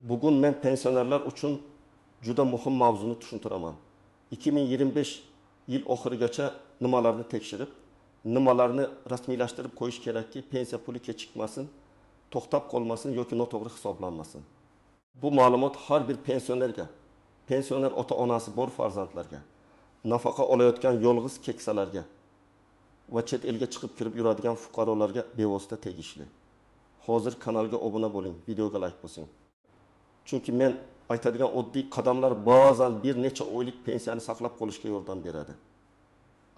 Bugun men pensionerlar uchun juda muhim mavzuni tushuntiraman. 2025 yil oxirigacha nimalarni tekshirib, nimalarni rasmiylashtirib qo'yish kerakki, pensiya puli kechikmasin, to'xtab qolmasin yoki noto'g'ri hisoblanmasin. Bu ma'lumot har bir pensionerga, pensioner ota-onasi bor farzandlarga, nafaqa olayotgan yolg'iz keksalarga va chet elga chiqib kirib yuradigan fuqarolarga bevosita tegishli. Hozir kanalga obuna bo'ling, videoga like bosing. Chunki men aytadigan oddiy qadamlar ba'zan bir necha oylik pensiyani saqlab qolishga yordam beradi.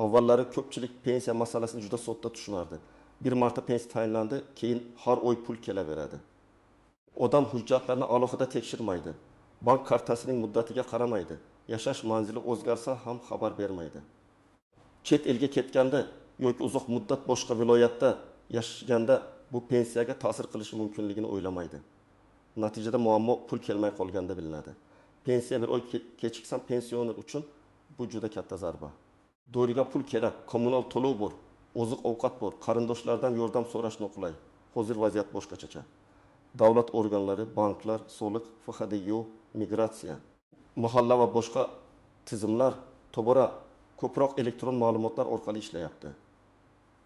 Avvallari ko'pchilik pensiya masalasini juda sodda tushunardi. Bir marta pensiya tayinlandi, keyin har oy pul kelaveradi. Odam hujjatlarni alohida tekshirmaydi. Bank kartasining muddatiga qaramaydi. Yashash manzili o'zgarsa ham xabar bermaydi. Chet elga ketganda yoki uzoq muddat boshqa viloyatda yashaganda bu pensiyaga ta'sir qilishi mumkinligini o'ylamaydi. Natijada muammo pul kelmay qolganda bilinadi. Pensiya bir oy kechiksa pensioner uchun bu juda katta zarba. Doriga pul kerak, kommunal to'lov bor, oziq-ovqat bor, qarindoshlardan yordam so'rash noqulay. Hozir vaziyat boshqachacha. Davlat organlari, banklar, soliq, FHDYO, migratsiya, mahalla va boshqa tizimlar tobora ko'proq elektron ma'lumotlar orqali ishlayapti.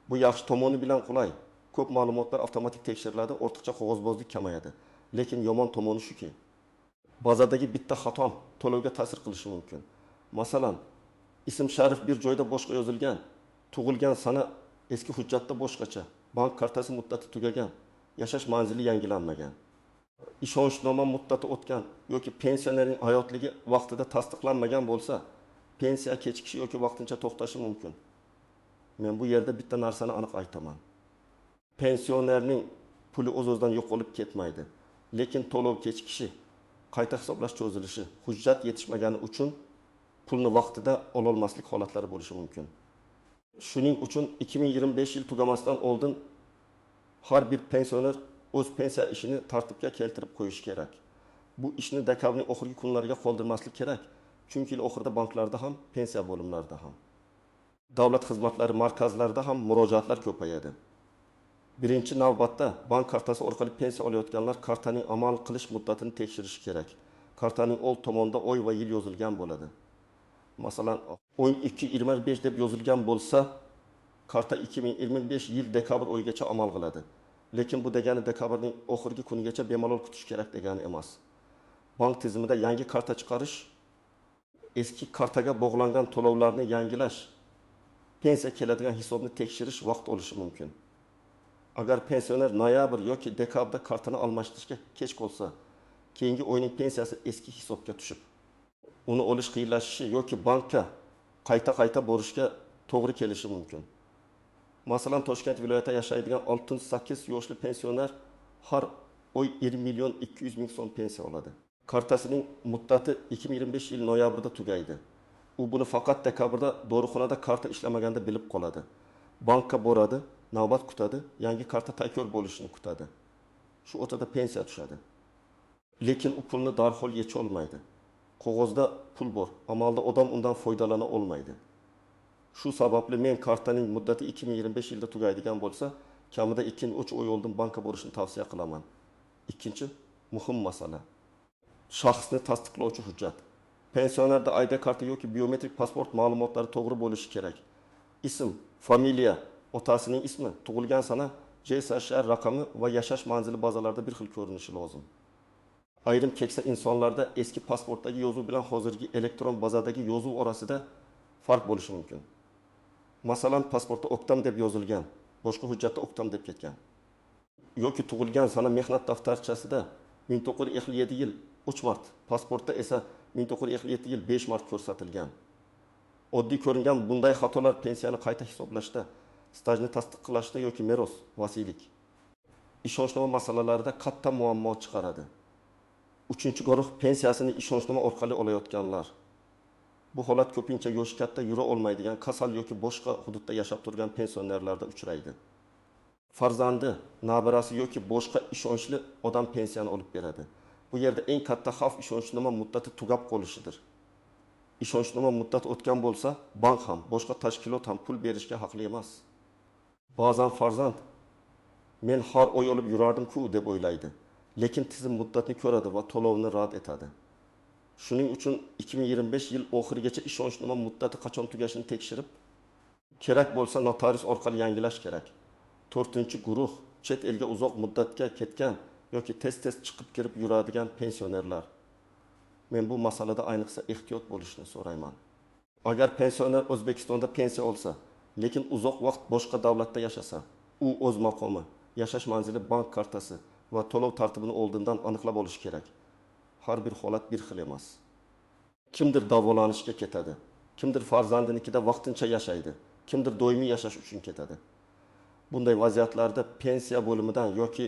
Bu yaxshi tomoni bilan qulay. Ko'p ma'lumotlar avtomatik tekshiriladi, ortiqcha qog'ozbozlik kamayadi. Lekin yomon tomoni shuki, bazadagi bitta xato to'lovga ta'sir qilishi mumkin. Masalan, ism sharif bir joyda boshqa yozilgan, tug'ilgan sana eski hujjatda boshqacha, bank kartasi muddati tugagan, yashash manzili yangilanmagan, ishonchnoma muddati o'tgan yoki pensionerning hayotligi vaqtida tasdiqlanmagan bo'lsa, pensiya kechikishi yoki vaqtincha to'xtashi mumkin. Men bu yerda bitta narsani aniq aytaman. Pensionerning puli o'z-o'zidan yo'qolib ketmaydi. Lekin to'lov kechikishi, qayta hisoblash cho'zilishi, hujjat yetishmagani uchun pulni vaqtida ololmaslik holatlari bo'lishi mumkin. Shuning uchun 2025 yil tugamasdan oldin har bir pensioner o'z pensiya ishini tartibga keltirib qo'yishi kerak. Bu ishni dekabrning oxirgi kunlariga qoldirmaslik kerak, chunki yil oxirida banklarda ham, pensiya bo'limlarida ham, davlat xizmatlari markazlarida ham murojaatlar ko'payadi. Birinchi navbatda bank kartasi orqali pensiya olayotganlar kartaning amal qilish muddatini tekshirishi kerak. Kartaning old tomonida oy va yil yozilgan bo'ladi. Masalan, 12.25 deb yozilgan bo'lsa, karta 2025 yil dekabr oyigacha amal qiladi. Lekin bu degani dekabrning oxirgi kunigacha bemalol kutish kerak degani emas. Bank tizimida yangi karta chiqarish, eski kartaga bog'langan to'lovlarni yangilash, pensiya keladigan hisobni tekshirish vaqt olishi mumkin. Agar pensioner noyabr yoki dekabrda kartani almashtirishga kech qolsa, keyingi oyning pensiyasi eski hisobga tushib, uni olish qiyinlashishi yoki bankka qayta-qayta borishga to'g'ri kelishi mumkin. Masalan, Toshkent viloyatida yashaydigan 68 yoshli pensioner har oy 1 million 200 ming so'm pensiya oladi. Kartasining muddati 2025 yil noyabrda tugaydi. U buni faqat dekabrda dorixonada karta ishlamaganda bilib qoladi. Bankka boradi, navbat kutadi, yangi karta tayyor bo'lishini kutadi. Shu o'rtada pensiya tushadi. Lekin u pulni darhol yecha olmaydi. Qog'ozda pul bor, amalda odam undan foydalana olmaydi. Shu sababli men kartaning muddati 2025 yilda tugaydigan bo'lsa, kamida 2-3 oy oldin bankka borishni tavsiya qilaman. Ikkinchi muhim masala. Shaxsni tasdiqlovchi hujjat. Pensionerda ID karta yoki biometrik pasport ma'lumotlari to'g'ri bo'lishi kerak. Ism, familiya, otasining ismi, tug'ilgan sana, JSHR raqami va yashash manzili bazalarida bir xil ko'rinishi lozim. Ayrim keksa insonlarda eski pasportdagi yozuv bilan hozirgi elektron bazadagi yozuv orasida farq bo'lishi mumkin. Masalan, pasportda O'ktam deb yozilgan, boshqa hujjatda O'ktam deb ketgan. Yoki tug'ilgan sana mehnat daftarchasida 1957 yil 3 mart, pasportda esa 1957 yil 5 mart ko'rsatilgan. Oddiy ko'ringan bunday xatolar pensiyani qayta hisoblashda, stajni tasdiqlashda yoki meros, vasiylik, ishonchnoma masalalarida katta muammo chiqaradi. Uchinchi guruh pensiyasini ishonchnoma orqali olayotganlar. Bu holat ko'pincha yoshi katta, yura olmaydigan, kasal yoki boshqa hududda yashab turgan pensionerlarda uchraydi. Farzandi, nabirasi yoki boshqa ishonchli odam pensiyani olib beradi. Bu yerda eng katta xavf ishonchnoma muddati tugab qolishidir. Ishonchnoma muddati o'tgan bo'lsa, bank ham, boshqa tashkilot ham pul berishga haqli emas. Ba'zan farzand men har oy olib yurardim-ku deb o'ylaydi. Lekin tizim muddatni ko'radi va to'lovni rad etadi. Shuning uchun 2025 yil oxirigacha ishonchnoma muddati qachon tugashini tekshirib, kerak bo'lsa notarius orqali yangilash kerak. To'rtinchi guruh chet elga uzoq muddatga ketgan yoki tez-tez chiqib kirib yuradigan pensionerlar. Men bu masalada ayniqsa ehtiyot bo'lishni so'rayman. Agar pensioner O'zbekistonda pensiya olsa, lekin uzoq vaqt boshqa davlatda yashasa, u o'z maqomi, yashash manzili, bank kartasi va to'lov tartibini oldindan aniqlab olishi kerak. Har bir holat bir xil emas. Kimdir davolanishga ketadi, kimdir farzandinikida vaqtincha yashaydi, kimdir doimiy yashash uchun ketadi. Bunday vaziyatlarda pensiya bo'limidan yoki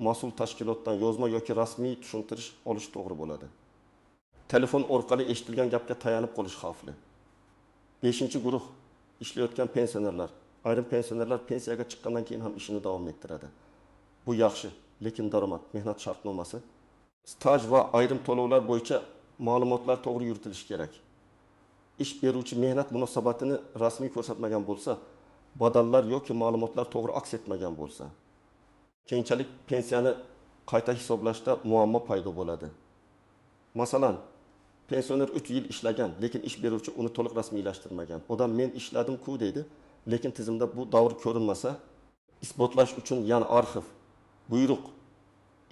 mas'ul tashkilotdan yozma yoki rasmiy tushuntirish olish to'g'ri bo'ladi. Telefon orqali eshitilgan gapga tayanib qolish xavfli. Beshinchi guruh ishlayotgan pensionerlar. Ayrim pensionerlar pensiyaga chiqqandan keyin ham ishini davom ettiradi. Bu yaxshi, lekin daromad, mehnat shartnomasi, staj va ayrim to'lovlar bo'yicha ma'lumotlar to'g'ri yuritilishi kerak. Ish beruvchi mehnat munosabatini rasmiy ko'rsatmagan bo'lsa, badallar yoki ma'lumotlar to'g'ri aks etmagan bo'lsa, keyinchalik pensiyani qayta hisoblashda muammo paydo bo'ladi. Masalan, pensioner 3 yil ishlagan, lekin ish beruvchi uni to'liq rasmiylashtirmagan. Odam men ishladim-ku deydi, lekin tizimda bu davr ko'rinmasa, isbotlash uchun yana arxiv, buyruq,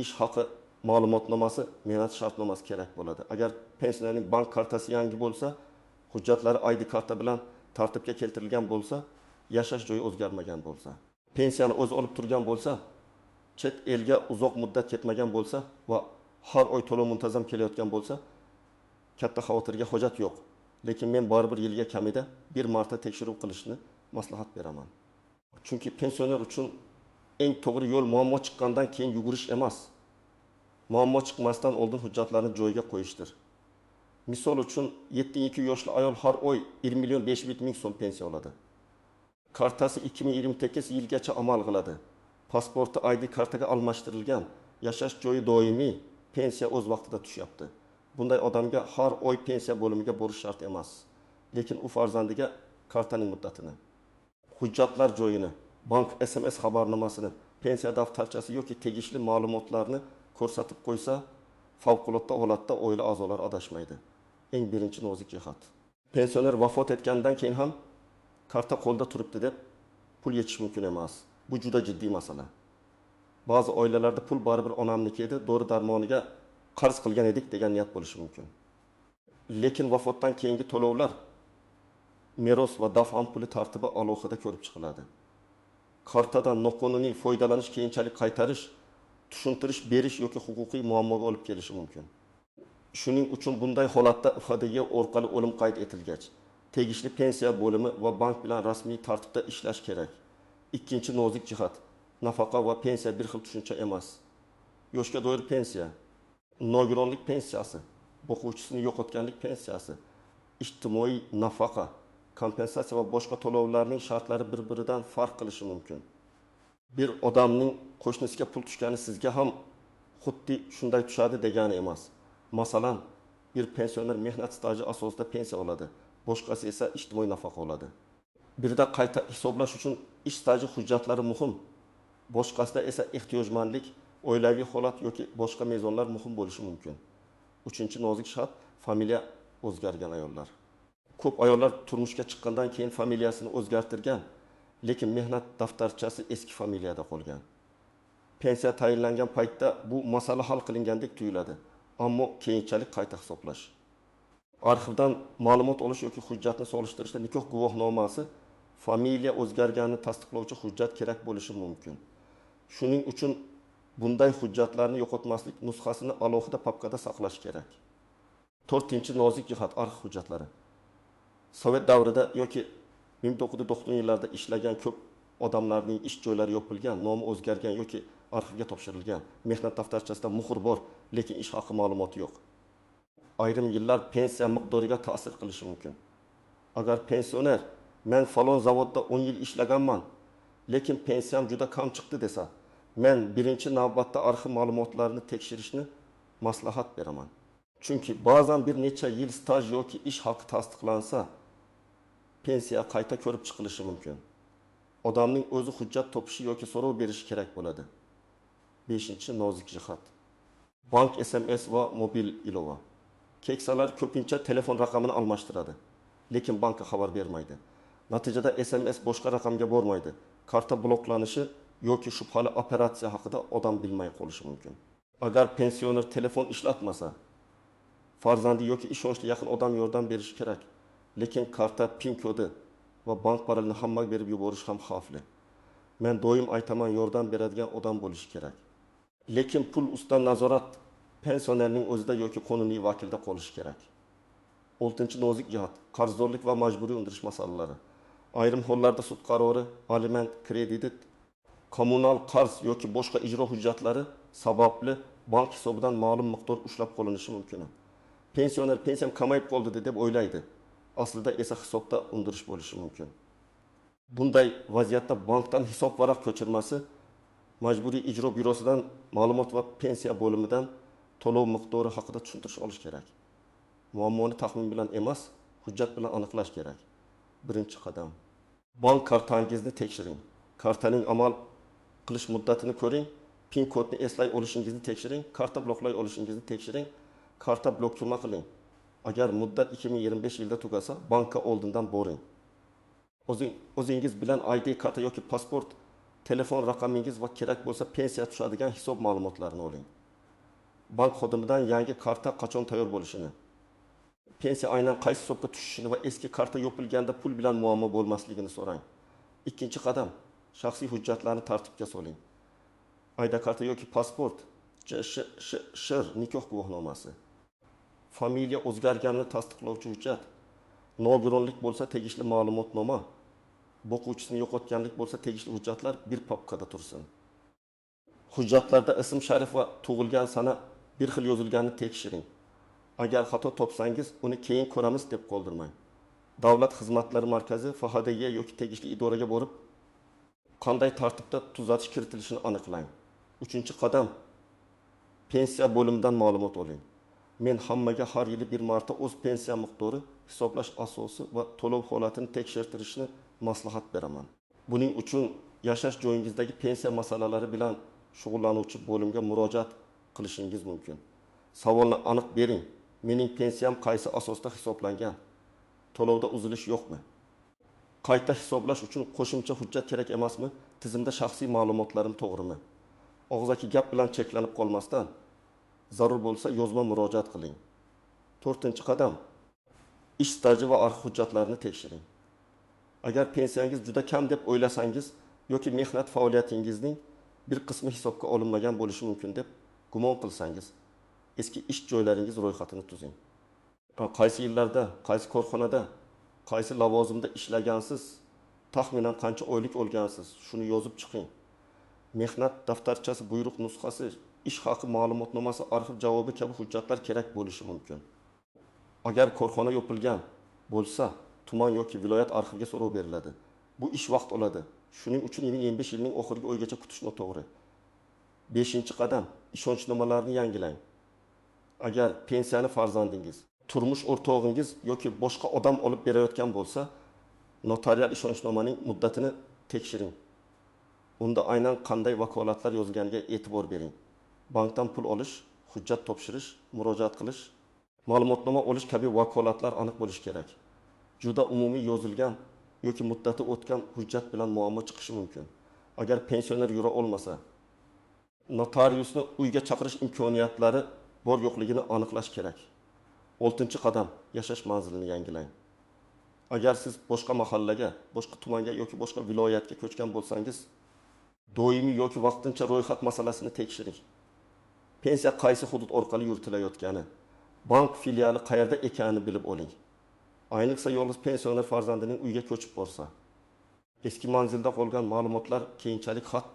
ish haqi ma'lumotnomasi, mehnat shartnomasi kerak bo'ladi. Agar pensionerning bank kartasi yangi bo'lsa, hujjatlari ID karta bilan tartibga keltirilgan bo'lsa, yashash joyi o'zgarmagan bo'lsa, pensiyani o'zi olib turgan bo'lsa, chet elga uzoq muddat ketmagan bo'lsa va har oy to'lov muntazam kelayotgan bo'lsa, katta xavotirga hojat yo'q. Lekin men baribir yilga kamida bir marta tekshiruv qilishni maslahat beraman. Chunki pensioner uchun eng to'g'ri yo'l muammo chiqqandan keyin yugurish emas. Muammo chiqmasdan oldin hujjatlarni joyiga qo'yishdir. Misol uchun 72 yoshli ayol har oy 1 million 500 ming so'm pensiya oladi. Kartasi 2028 yilgacha amal qiladi. Pasporti ID kartaga almashtirilgan, yashash joyi doimiy, pensiya o'z vaqtida tushyapti. Bunday odamga har oy pensiya bo'limiga borish shart emas. Lekin u farzandiga kartaning muddatini, hujjatlar joyini, bank SMS xabarnomasini, pensiya daftarchasi yoki tegishli ma'lumotlarni ko'rsatib qo'ysa, favqulodda holatda oila a'zolari adashmaydi. Eng birinchi nozik jihat. Pensioner vafot etgandan keyin ham karta qo'lda turibdi deb pul yechish mumkin emas. Bu juda jiddiy masala. Ba'zi oilalarda pul baribir onamniki edi, dori darmoniga qarz qilgan edik degan niyat bo'lishi mumkin. Lekin vafotdan keyingi to'lovlar meros va daf'an puli tartibi alohida ko'rib chiqiladi. Kartadan noqonuniy foydalanish keyinchalik qaytarish, tushuntirish berish yoki huquqiy muammoga olib kelishi mumkin. Shuning uchun bunday holatda IFDG orqali o'lim qayd etilgach, tegishli pensiya bo'limi va bank bilan rasmiy tartibda ishlash kerak. Ikkinchi nozik jihat, nafaqa va pensiya bir xil tushuncha emas. Yoshga doir pensiya, nogironlik pensiyasi, boquvchisini yo'qotganlik pensiyasi, ijtimoiy nafaqa, kompensatsiya va boshqa to'lovlarning shartlari bir-biridan farq qilishi mumkin. Bir odamning qo'shnisiga pul tushgani sizga ham xuddi shunday tushadi degani emas. Masalan, bir pensioner mehnat staji asosida pensiya oladi, boshqasi esa ijtimoiy nafaqa oladi. Birida qayta hisoblash uchun ish staji hujjatlari muhim, boshqasida esa ehtiyojmandlik, oilaviy holat yoki boshqa mezonlar muhim bo'lishi mumkin. Uchinchi nozik shart familiya o'zgargan ayollar. Ko'p ayollar turmushga chiqqandan keyin familiyasini o'zgartirgan, lekin mehnat daftarchasi eski familiyada qolgan. Pensiya tayinlangan paytda bu masala hal qilingandek tuyuladi, ammo keyinchalik qayta hisoblash. Arxivdan ma'lumot olish yoki hujjatni solishtirishda nikoh guvohnomasi, familiya o'zgarganini tasdiqlovchi hujjat kerak bo'lishi mumkin. Shuning uchun bunday hujjatlarni yo'qotmaslik, nusxasini alohida papkada saqlash kerak. To'rtinchi nozik jihat arxiv hujjatlari. Sovet davrida yoki 1990-yillarda ishlagan ko'p odamlarning ish joylari yopilgan, nomi o'zgargan yoki arxivga topshirilgan. Mehnat daftarchasida muhr bor, lekin ish haqi ma'lumoti yo'q. Ayrim yillar pensiya miqdoriga ta'sir qilishi mumkin. Agar pensioner men falon zavodda 10 yil ishlaganman, lekin pensiyam juda kam chiqdi desa, men birinchi navbatda arxiv ma'lumotlarini tekshirishni maslahat beraman. Chunki ba'zan bir necha yil staj yoki ish haqi tasdiqlansa, pensiya qayta ko'rib chiqilishi mumkin. Odamning o'zi hujjat topishi yoki so'rov berishi kerak bo'ladi. 5-nozik jihat. Bank SMS va mobil ilova. Keksalar ko'pincha telefon raqamini almashtiradi, lekin bankka xabar bermaydi. Natijada SMS boshqa raqamga bormaydi, karta bloklanishi yoki shubhali operatsiya haqida odam bilmay qolishi mumkin. Agar pensioner telefon ishlatmasa, farzandi yoki ishonchli yaqin odam yordam berishi kerak. Lekin karta PIN kodi va bank parolini hammaga berib yuborish ham xavfli. Men doim aytaman, yordam beradigan odam bo'lishi kerak. Lekin pul ustidan nazorat pensionerning o'zida yoki qonuniy vakilda qolishi kerak. Oltinchi nozik jihat: qarzdorlik va majburiy undirish masalalari. Ayrim hollarda sud qarori, aliment, kredit, kommunal qarz yoki boshqa ijro hujjatlari sababli bank hisobidan ma'lum miqdor ushlab qolinishi mumkin. Pensioner pensiyam kamayib qoldi deb o'ylaydi. Aslida esa hisobda undirish bo'lishi mumkin. Bunday vaziyatda bankdan hisob varaq ko'chirmasi, majburiy ijro byurosidan ma'lumot va pensiya bo'limidan to'lov miqdori haqida tushuntirish olish kerak. Muammoni taxmin bilan emas, hujjat bilan aniqlash kerak. Birinchi qadam. Bank kartangizni tekshiring. Kartaning amal qilish muddatini ko'ring, PIN kodni eslay olishingizni tekshiring, karta bloklay olishingizni tekshiring, karta bloklama qiling. Agar muddat 2025 yilda tugasa, bankka oldindan boring. O'zingiz bilan ID karta yoki pasport, telefon raqamingiz va kerak bo'lsa pensiya tushadigan hisob ma'lumotlarini oling. Bank xodimidan yangi karta qachon tayyor bo'lishini, pensiya aynan qaysi hisobga tushishini va eski karta yopilganda pul bilan muammo bo'lmasligini so'rang. Ikkinchi qadam: shaxsiy hujjatlarni tartibga soling. ID karta yoki pasport, ChShShr nikoh guvohnomasi, familiya o'zgarganini tasdiqlovchi hujjat, nogironlik bo'lsa tegishli ma'lumotnoma, boquvchisini yo'qotganlik bo'lsa tegishli hujjatlar bir papkada tursin. Hujjatlarda ism sharif va tug'ilgan sana bir xil yozilganini tekshiring. Agar xato topsangiz, uni keyin ko'ramiz deb qoldirmang. Davlat xizmatlari markazi, FHDG yoki tegishli idoraga borib, qanday tartibda tuzatish kiritilishini aniqlang. Uchinchi qadam: pensiya bo'limidan ma'lumot oling. Men hammaga har yili bir marta o'z pensiya miqdori, hisoblash asosi va to'lov holatini tekshirtirishni maslahat beraman. Buning uchun yashash joyingizdagi pensiya masalalari bilan shug'ullanuvchi bo'limga murojaat qilishingiz mumkin. Savolni aniq bering. Mening pensiyam qaysi asosda hisoblangan? To'lovda uzilish yo'qmi? Qayta hisoblash uchun qo'shimcha hujjat kerak emasmi? Tizimda shaxsiy ma'lumotlarim to'g'rimi? Og'zaki gap bilan cheklanib qolmasdan, zarur bo'lsa yozma murojaat qiling. To'rtinchi qadam: ish staji va arxiv hujjatlarini tekshiring. Agar pensiyangiz juda kam deb o'ylasangiz yoki mehnat faoliyatingizning bir qismi hisobga olinmagan bo'lishi mumkin deb gumon qilsangiz, eski ish joylaringiz ro'yxatini tuzing. Qaysi yillarda, qaysi korxonada, qaysi lavozimda ishlagansiz, taxminan qancha oylik olgansiz, shuni yozib chiqing. Mehnat daftarchasi, buyruq nusxasi, ish haqi ma'lumotnomasi, arxiv javobi kabi hujjatlar kerak bo'lishi mumkin. Agar korxona yopilgan bo'lsa, tuman yoki viloyat arxiviga so'rov beriladi. Bu ish vaqt oladi. Shuning uchun 2025 yilning oxirgi oyigacha kutish noto'g'ri. Beshinchi qadam: ishonchnomalarni yangilang. Agar pensiyani farzandingiz, turmush o'rtog'ingiz yoki boshqa odam olib berayotgan bo'lsa, notarial ishonchnomaning muddatini tekshiring. Unda aynan qanday vakolatlar yozilganiga e'tibor bering. Bankdan pul olish, hujjat topshirish, murojaat qilish, ma'lumotnoma olish kabi vakolatlar aniq bo'lishi kerak. Juda umumiy yozilgan yoki muddati o'tgan hujjat bilan muammo chiqishi mumkin. Agar pensioner yura olmasa, notariusni uyga chaqirish imkoniyatlari bor yo'qligini aniqlash kerak. Oltinchi qadam: yashash manzilini yangilang. Agar siz boshqa mahallaga, boshqa tumanga yoki boshqa viloyatga ko'chgan bo'lsangiz, doimiy yoki vaqtincha ro'yxat masalasini tekshiring. Pensiya qaysi hudud orqali yuritilayotgani, bank filiali qayerda ekanini bilib oling. Ayniqsa yolg'iz pensioner farzandining uyiga ko'chib borsa, eski manzilda qolgan ma'lumotlar keyinchalik xat,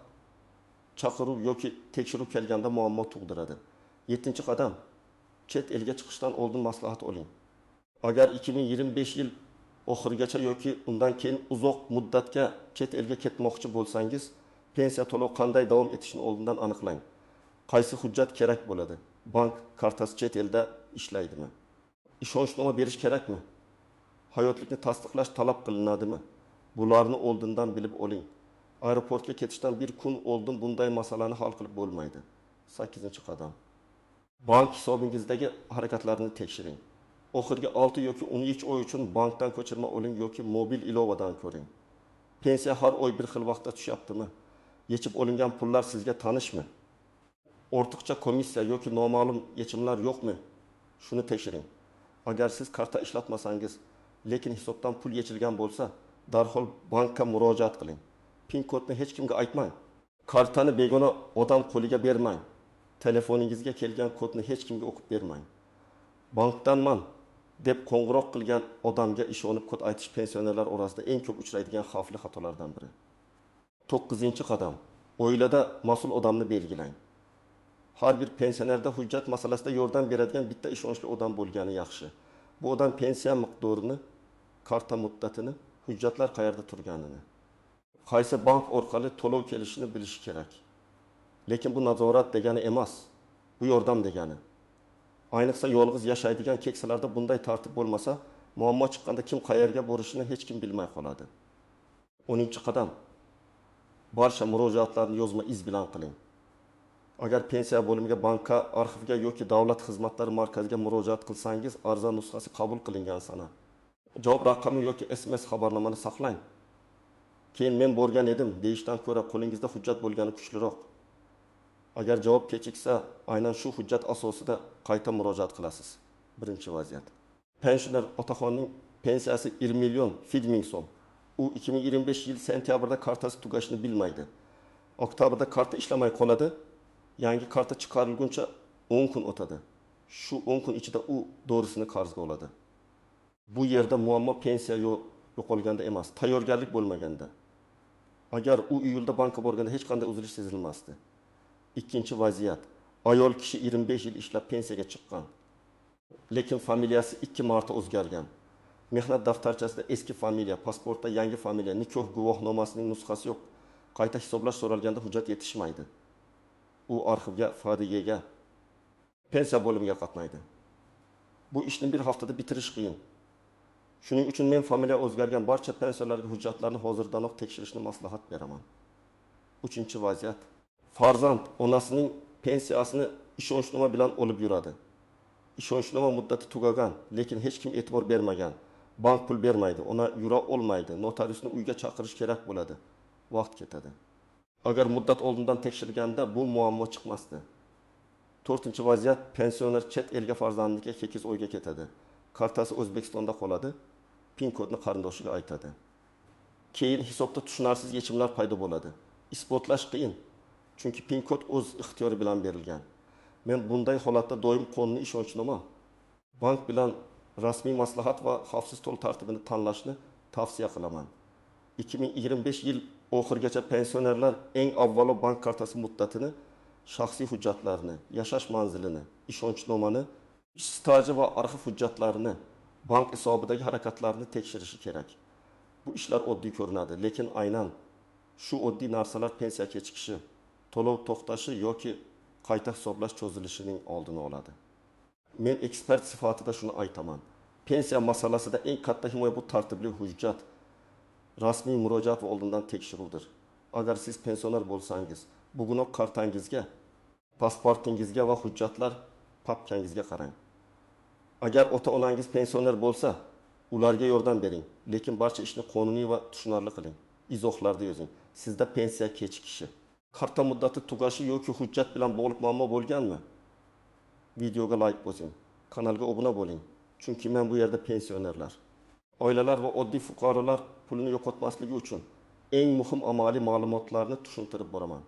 chaqiruv yoki tekshiruv kelganda muammo tug'diradi. Yettinchi qadam: chet elga chiqishdan oldin maslahat oling. Agar 2025 yil oxirigacha yoki undan keyin uzoq muddatga chet elga ketmoqchi bo'lsangiz, pensiya to'lov qanday davom etishini oldindan aniqlang. Qaysi hujjat kerak bo'ladi? Bank kartasi chet elda ishlaydimi? Ishonchnoma berish kerakmi? Hayotlikni tasdiqlash talab qilinadimi? Bularni oldindan bilib oling. Aeroportga ketishdan bir kun oldin bunday masalani hal qilib bo'lmaydi. 8-qadam. Bank hisobingizdagi harakatlarni tekshiring. Oxirgi 6 yoki 13 oy uchun bankdan ko'chirma oling yoki mobil ilovadan ko'ring. Pensiya har oy bir xil vaqtda tushyaptimi? Yechib olingan pullar sizga tanishmi? Ortiqcha komissiya yoki noma'lum yechimlar yo'qmi? Shuni tekshiring. Agar siz karta ishlatmasangiz, lekin hisobdan pul yechilgan bo'lsa, darhol bankka murojaat qiling. PIN kodni hech kimga aytmang. Kartani begona odam qo'liga bermang. Telefoningizga kelgan kodni hech kimga o'qib bermang. Bankdanman deb qo'ng'iroq qilgan odamga ishonib kod aytish pensionerlar orasida eng ko'p uchraydigan xavfli xatolardan biri. 9-qadam. Oilada mas'ul odamni belgilang. Har bir pensionerda hujjat masalasida yordam beradigan bitta ishonchli odam bo'lgani yaxshi. Bu odam pensiya miqdorini, karta muddatini, hujjatlar qayerda turganini, qaysi bank orqali to'lov kelishini bilishi kerak. Lekin bu nazorat degani emas, bu yordam degani. Ayniqsa yolg'iz yashaydigan keksalarda bunday tartib bo'lmasa, muammo chiqqanda kim qayerga borishini hech kim bilmay qoladi. 10-qadam. Barcha murojaatlarni yozma iz bilan qiling. Agar pensiya bo'limiga, bankka, arxivga yoki davlat xizmatlari markaziga murojaat qilsangiz, arza nusxasi qabul qilingan sana, javob raqami yoki SMS xabarnomani saqlang. Keyin men borgan edim deyishdan ko'ra qo'lingizda hujjat bo'lgani kuchliroq. Agar javob kechiksa, aynan shu hujjat asosida qayta murojaat qilasiz. Birinchi vaziyat. Pensioner otaxonning pensiyasi 1 million 7 ming so'm. U 2025 yil sentyabrda kartasi tugashini bilmaydi. Oktyabrda karta ishlamay qoladi. Yangi karta chiqarilguncha 10 kun o'tadi. Shu 10 kun ichida u dorisini qarzga oladi. Bu yerda muammo pensiya yo'qolganda emas, tayyorgarlik bo'lmaganda. Agar u iyulda bankka borganda hech qanday uzilish sezilmasdi. Ikkinchi vaziyat. Ayol kishi 25 yil ishlab pensiyaga chiqqan. Lekin familiyasi 2 marta o'zgargan. Mehnat daftarchasida eski familiya, pasportda yangi familiya, nikoh guvohnomasining nusxasi yo'q. Qayta hisoblash so'ralganda hujjat yetishmaydi. U arxivga, FDGga, pensiya bo'limiga qatnaydi. Bu ishni bir haftada bitirish qiyin. Shuning uchun men familiya o'zgargan barcha pensiyalarga hujjatlarni hozirdanoq tekshirishni maslahat beraman. 3-vaziyat. Farzand onasining pensiyasini ishonchnoma bilan olib yuradi. Ishonchnoma muddati tugagan, lekin hech kim e'tibor bermagan. Bank pul bermaydi, ona yura olmaydi, notariusni uyga chaqirish kerak bo'ladi. Vaqt ketadi. Agar muddat oldindan tekshirganda bu muammo chiqmasdi. 4-vaziyat. Pensioner chet elga farzandinikiga 8 oyga ketadi. Kartasi O'zbekistonda qoladi, PIN kodni qarindoshiga aytadi. Keyin hisobda tushunarsiz yechimlar paydo bo'ladi. Isbotlash qiyin, chunki PIN kod o'z ixtiyori bilan berilgan. Men bunday holatda doim qonuniy ishonchnoma, bank bilan rasmiy maslahat va xavfsiz to'lov tartibini tanlashni tavsiya qilaman. 2025 yil oxirigacha pensionerlar eng avvalo bank kartasi muddatini, shaxsiy hujjatlarni, yashash manzilini, ishonchnomani, ish staji va arxiv hujjatlarini, bank hisobidagi harakatlarni tekshirishi kerak. Bu ishlar oddiy ko'rinadi, lekin aynan shu oddiy narsalar pensiya kechikishi, to'lov to'xtashi yoki qayta hisoblash cho'zilishining oldini oladi. Men ekspert sifatida shuni aytaman. Pensiya masalasida eng katta himoya bu tartibli hujjat, rasmiy murojaat va oldindan tekshiruvdir. Agar siz pensioner bo'lsangiz, bugunoq kartangizga, pasportingizga va hujjatlar papkangizga qarang. Agar ota-onangiz pensioner bo'lsa, ularga yordam bering, lekin barcha ishni qonuniy va tushunarli qiling. Izohlarda yozing. Sizda pensiya kechikishi, karta muddati tugashi yoki hujjat bilan bog'liq muammo bo'lganmi? Videoga like bosing, kanalga obuna bo'ling. Chunki men bu yerda pensionerlar, oilalar va oddiy fuqarolar pulini yo'qotmasligi uchun eng muhim amaliy ma'lumotlarni tushuntirib boraman.